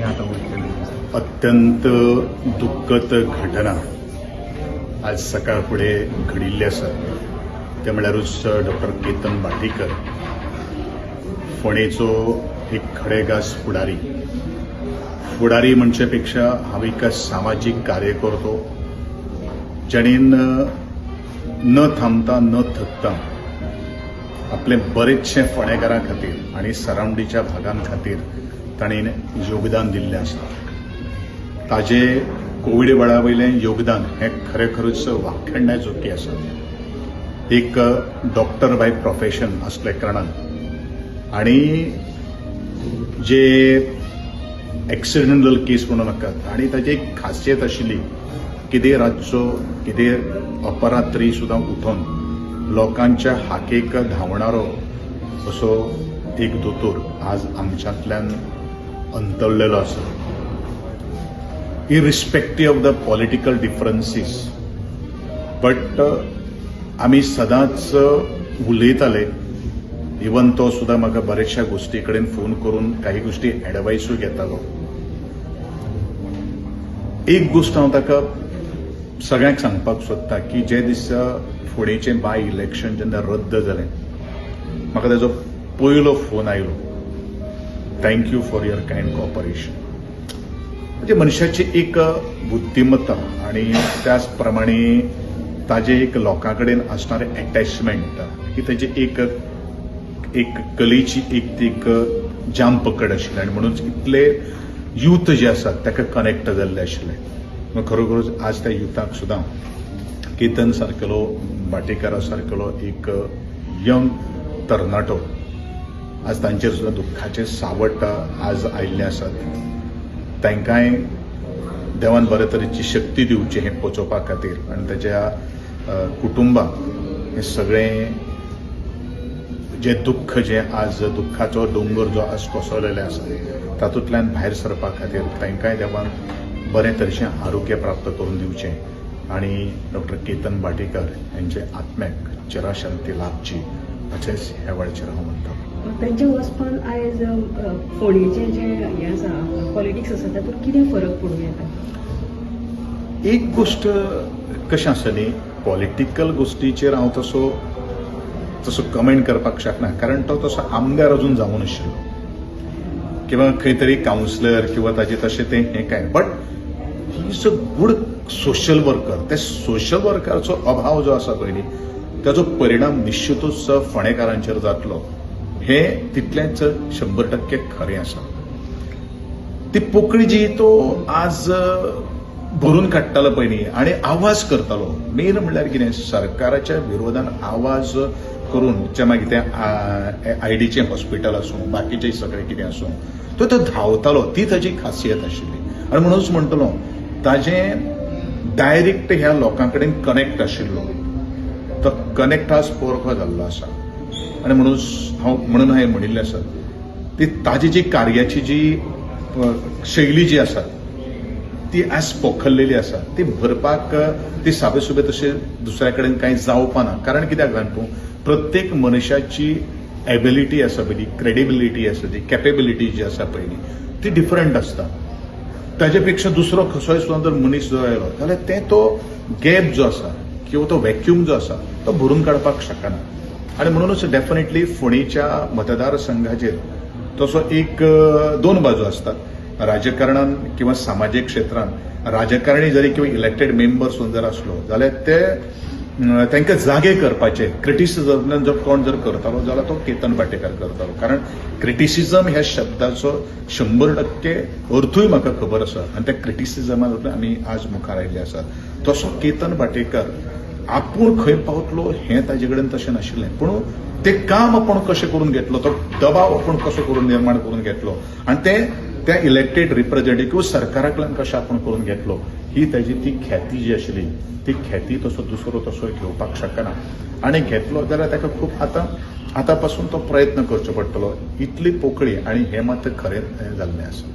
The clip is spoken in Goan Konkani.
तुमी आतां वयतले? अत्यंत दुख्खद घटना आज सकाळ फुडें घडिल्ली आसा. तें म्हणल्यारूच डॉक्टर केतन भाटीकर, फोंडेचो एक खडेगास फुडारी. फुडारी म्हणचे पेक्षा हांव एक सामाजीक कार्यकर्तो, जेणेन न थांबता न थकता आपलें बरेचशें फोंडेकारां खातीर आनी सरावंडीच्या भागां खातीर ताणें योगदान दिल्लें आसा. ताजे कोवीड वेळा वयलें योगदान हें खरें खरेंच वाखाणण्या जोगी आसा. एक डॉक्टर बाय प्रोफेशन आसल्या कारणान आनी जे एक्सिडेंटल केस म्हणूं नाकात, आनी ताजी एक खासियत आशिल्ली, कितें रातचो, कितें अपरात्री सुद्दां उठोन लोकांच्या हाकेक धांवणारो असो एक दोतोर आज आमच्यांतल्यान अंतरलेलो आसा. Irrespective of the political differences, but आमी सदांच उलयताले. इवन तो सुद्दां म्हाका बऱ्याचशा गोश्टी कडेन फोन करून काही गोश्टी एडवायसूय घेतालो. एक गोश्ट हांव ताका सगळ्यांक सांगपाक सोदता की जे दिसा फोंडेचें बाय इलेक्शन जेन्ना रद्द जालें, म्हाका ताजो पयलो फोन आयलो, "Thank you for your kind cooperation." म्हणजे मनशाची एक बुद्धिमत्ता आणि त्याच प्रमाणे ताजे एक लोकां कडेन असणारें एटॅचमेंट ही ताजी एक एक कलेची एक ती एक जाम पकड आशिल्ली आनी म्हणून इतले यूथ जे आसात ताका कनेक्ट जाल्ले आशिल्ले. मग खरोखरच आज त्या युथाक सुद्दां केतन सारकेलो, भाटेकारा सारकेलो एक यंग तरणाटो, आज तांचेर सुद्दां दुख्खाचें सावट आज आयिल्लें आसात. तांकांय देवान बरे तरेची शक्ती दिवची हें पचोवपा खातीर आनी ताच्या कुटुंबाक हें सगळें जें दुख्ख, जें आज दुख्खाचो दोंगर जो आज कोसळलेलो आसा, तातूंतल्यान भायर सरपा खातीर तांकांय देवान बरें तरेचें आरोग्य प्राप्त करून दिवचें आनी डॉक्टर केतन भाटीकर हेंचे आत्म्याक चिरशांती लाभची अशेंच ह्या वेळाचेर हांव म्हणटा. तांच्या वचपान आयज फोंडेचें जें हें आसा, पॉलिटिक्स आसा, तातूंत कितें फरक पडूं येता? एक गोश्ट कशें आसा न्ही, पॉलिटिकल गोश्टीचेर हांव तसो तसो कमेंट करपाक शकना, कारण तो तसो आमदार अजून जावं नाशिल्लो किंवा खंय तरी कावन्सिलर किंवा ताजें तशें तें हें काय, but he is a good social worker. त्या सोशल वर्कराचो अभाव जो आसा पळय न्ही, ताजो परिणाम निश्चितूच फोंडेकारांचेर जातलो हें तितलेंच 100% खरें आसा. ती पोकळी जी तो आज भरून काडटालो पळय न्ही आनी आवाज करतालो, मेन म्हणल्यार कितें, सरकाराच्या विरोधान आवाज करून, जे मागीर तें आयडीचें हॉस्पिटल आसूं, बाकीचें सगळें कितें आसूं, तो तो धांवतालो. ती ताजी खासियत आशिल्ली आनी म्हणूनच म्हणटलो, ताजें डायरेक्ट ह्या लोकां कडेन कनेक्ट आशिल्लो. तो कनेक्ट आज पोरको जाल्लो आसा आनी म्हणून हांव म्हणून हांवें म्हणिल्लें आसा, ती ताजी जी कार्याची जी शैली जी आसा, ती आज पोखरलेली आसा. ती भरपाक ती साबे सुबे तशें दुसऱ्या कडेन कांय जावपा ना. कारण कित्याक जाण तूं, प्रत्येक मनशाची एबिलिटी आसा पळय, क्रेडिबिलिटी आसा, ती कॅपेबिलिटी जी आसा पळय न्ही, ती डिफरंट आसता. ताजे पेक्षा दुसरो कसोय सुद्दां जर मनीस जो आयलो जाल्यार ते तो गॅप जो आसा किंवा तो वॅक्यूम जो आसा, तो भरून काडपाक शकना. आनी म्हणूनच डेफिनेटली फोंडेच्या मतदारसंघाचेर तसो एक दोन बाजू आसतात राजकारणान किंवा सामाजीक क्षेत्रान. राजकारणी जरी किंवा इलेक्टेड मेंबर्स जर आसलो जाल्यार ते तांकां जागे करपाचे क्रिटिसिजमान जर कोण जर करतालो जाल्यार तो केतन भाटेकार करतालो. कारण क्रिटिसिजम ह्या शब्दाचो 100% अर्थूय म्हाका खबर आसा आनी त्या क्रिटिसिजमांतल्यान आमी आज मुखार आयिल्ले आसात. तसो केतन भाटेकर आपूण खंय पावतलो हें ताजे कडेन तशें नाशिल्लें, पूण तें काम आपूण कशें करून घेतलो, तो दबाव आपूण कसो करून निर्माण करून घेतलो आनी तें त्या इलेक्टेड रिप्रेझेंटेटिव्ह सरकारा कडल्यान कशें आपूण करून घेतलो, ही ताजी ती ख्याती जी आशिल्ली, ती ख्याती तसो दुसरो तसो घेवपाक शकना आनी घेतलो जाल्यार ताका खूब आतां आतां पासून तो प्रयत्न करचो पडटलो. इतली पोकळी आनी हें मात खरें जाल्लें आसा.